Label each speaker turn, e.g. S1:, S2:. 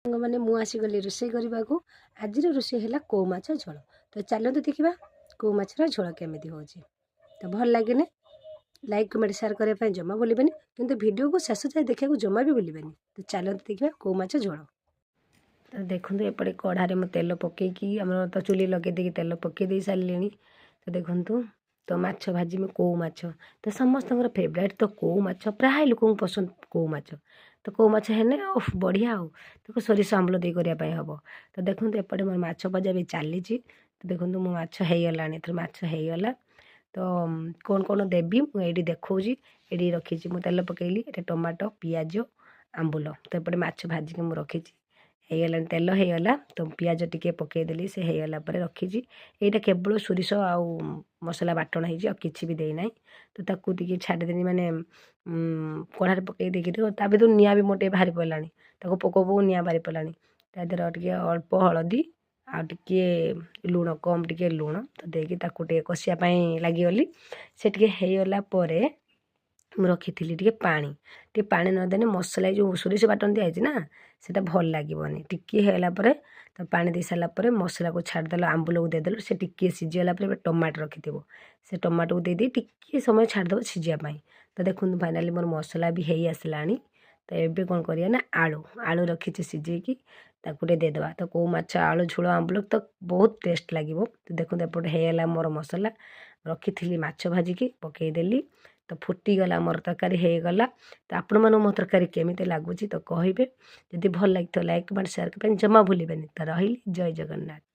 S1: ସାଙ୍ଗମାନେ, ମୁଁ ଆସିଗଲି ରୋଷେଇ କରିବାକୁ। ଆଜିର ରୋଷେଇ ହେଲା କଉ ମାଛ ଝୋଳ। ତ ଚାଲନ୍ତୁ ଦେଖିବା କଉ ମାଛର ଝୋଳ କେମିତି ହେଉଛି। ତ ଭଲ ଲାଗିଲେ ଲାଇକ୍, କମେଣ୍ଟ, ସେୟାର କରିବା ପାଇଁ ଜମା ଭୁଲିବେନି, କିନ୍ତୁ ଭିଡ଼ିଓକୁ ଶେଷ ଯାଏ ଦେଖିବାକୁ ଜମା ବି ଭୁଲିବେନି। ତ ଚାଲନ୍ତୁ ଦେଖିବା କଉ ମାଛ ଝୋଳ। ତ ଦେଖନ୍ତୁ, ଏପଟେ କଢ଼ାରେ ମୁଁ ତେଲ ପକାଇକି, ଆମର ତ ଚୁଲି ଲଗାଇ ଦେଇକି ତେଲ ପକାଇ ଦେଇ ସାରିଲିଣି। ତ ଦେଖନ୍ତୁ, ତ ମାଛ ଭାଜିବି, କଉ ମାଛ ତ ସମସ୍ତଙ୍କର ଫେଭରାଇଟ୍। ତ କଉ ମାଛ ପ୍ରାୟ ଲୋକଙ୍କୁ ପସନ୍ଦ କଉ ମାଛ। ତ କଉ ମାଛ ହେଲେ ଓଃ ବଢ଼ିଆ। ଆଉ ତାକୁ ସୋରିଷ ଆମ୍ବୁଲ ଦେଇ କରିବା ପାଇଁ ହେବ। ତ ଦେଖନ୍ତୁ, ଏପଟେ ମୋର ମାଛ ଭଜା ବି ଚାଲିଛି। ତ ଦେଖନ୍ତୁ, ମୋ ମାଛ ହେଇଗଲାଣି, ଏଥର ମାଛ ହେଇଗଲା। ତ କ'ଣ କ'ଣ ଦେବି ମୁଁ ଏଇଠି ଦେଖାଉଛି। ଏଇଠି ରଖିଛି ମୁଁ, ତେଲ ପକାଇଲି, ଏଇଟା ଟମାଟୋ, ପିଆଜ, ଆମ୍ବୁଲ। ତ ଏପଟେ ମାଛ ଭାଜିକି ମୁଁ ରଖିଛି। ହେଇଗଲାଣି, ତେଲ ହେଇଗଲା, ତ ପିଆଜ ଟିକେ ପକାଇଦେଲି। ସେ ହେଇଗଲା ପରେ ରଖିଛି, ଏଇଟା କେବଳ ସୋରିଷ ଆଉ ମସଲା ବାଟଣ ହେଇଛି, ଆଉ କିଛି ବି ଦେଇନାହିଁ। ତ ତାକୁ ଟିକେ ଛାଡ଼ିଦେଲି, ମାନେ କଢ଼ାରେ ପକାଇ ଦେଇକି ତା ଭିତରୁ ନିଆଁ ବି ମୋର ଟିକେ ବାହାରି ପଡ଼ିଲାଣି। ତାକୁ ପକଉ ପକଉ ନିଆଁ ବାହାରି ପଡ଼ିଲାଣି। ତା ଦେହରେ ଟିକେ ଅଳ୍ପ ହଳଦୀ ଆଉ ଟିକିଏ ଲୁଣ, କମ୍ ଟିକେ ଲୁଣ ତ ଦେଇକି ତାକୁ ଟିକେ କଷିବା ପାଇଁ ଲାଗିଗଲି। ସେ ଟିକେ ହେଇଗଲା ପରେ ମୁଁ ରଖିଥିଲି ଟିକେ ପାଣି। ଟିକେ ପାଣି ନଦେଲେ ମସଲା, ଏଇ ଯେଉଁ ସୋରିଷ ବାଟଣ ଦିଆହେଇଛି ନା, ସେଇଟା ଭଲ ଲାଗିବନି। ଟିକିଏ ହେଇଗଲା ପରେ, ତ ପାଣି ଦେଇ ସାରିଲା ପରେ ମସଲାକୁ ଛାଡ଼ିଦେଲ, ଆମ୍ବୁଲକୁ ଦେଇଦେଲୁ। ସେ ଟିକିଏ ସିଝିଗଲା ପରେ ଏବେ ଟମାଟୋ ରଖିଥିବ, ସେ ଟମାଟୋକୁ ଦେଇଦେଇ ଟିକିଏ ସମୟ ଛାଡ଼ିଦେବ ସିଝିବା ପାଇଁ। ତ ଦେଖନ୍ତୁ, ଫାଇନାଲି ମୋର ମସଲା ବି ହେଇ ଆସିଲାଣି। ତ ଏବେ କ'ଣ କରିବା ନା, ଆଳୁ ରଖିଛି ସିଝେଇକି, ତାକୁ ଟିକେ ଦେଇଦେବା। ତ କଉ ମାଛ ଆଳୁ ଝୋଳ ଆମ୍ବୁଲ ତ ବହୁତ ଟେଷ୍ଟ ଲାଗିବ। ତ ଦେଖନ୍ତୁ, ଏପଟେ ହେଇଗଲା ମୋର ମସଲା, ରଖିଥିଲି ମାଛ ଭାଜିକି ପକାଇଦେଲି। ତ ଫୁଟିଗଲା, ମୋର ତରକାରୀ ହେଇଗଲା। ତ ଆପଣମାନଙ୍କୁ ମୋ ତରକାରୀ କେମିତି ଲାଗୁଛି ତ କହିବେ। ଯଦି ଭଲ ଲାଗିଥିବ, ଲାଇକ୍, କମେଣ୍ଟ, ସେୟାର କରିବା ପାଇଁ ଜମା ଭୁଲିବେନି। ତ ରହିଲି, ଜୟ ଜଗନ୍ନାଥ।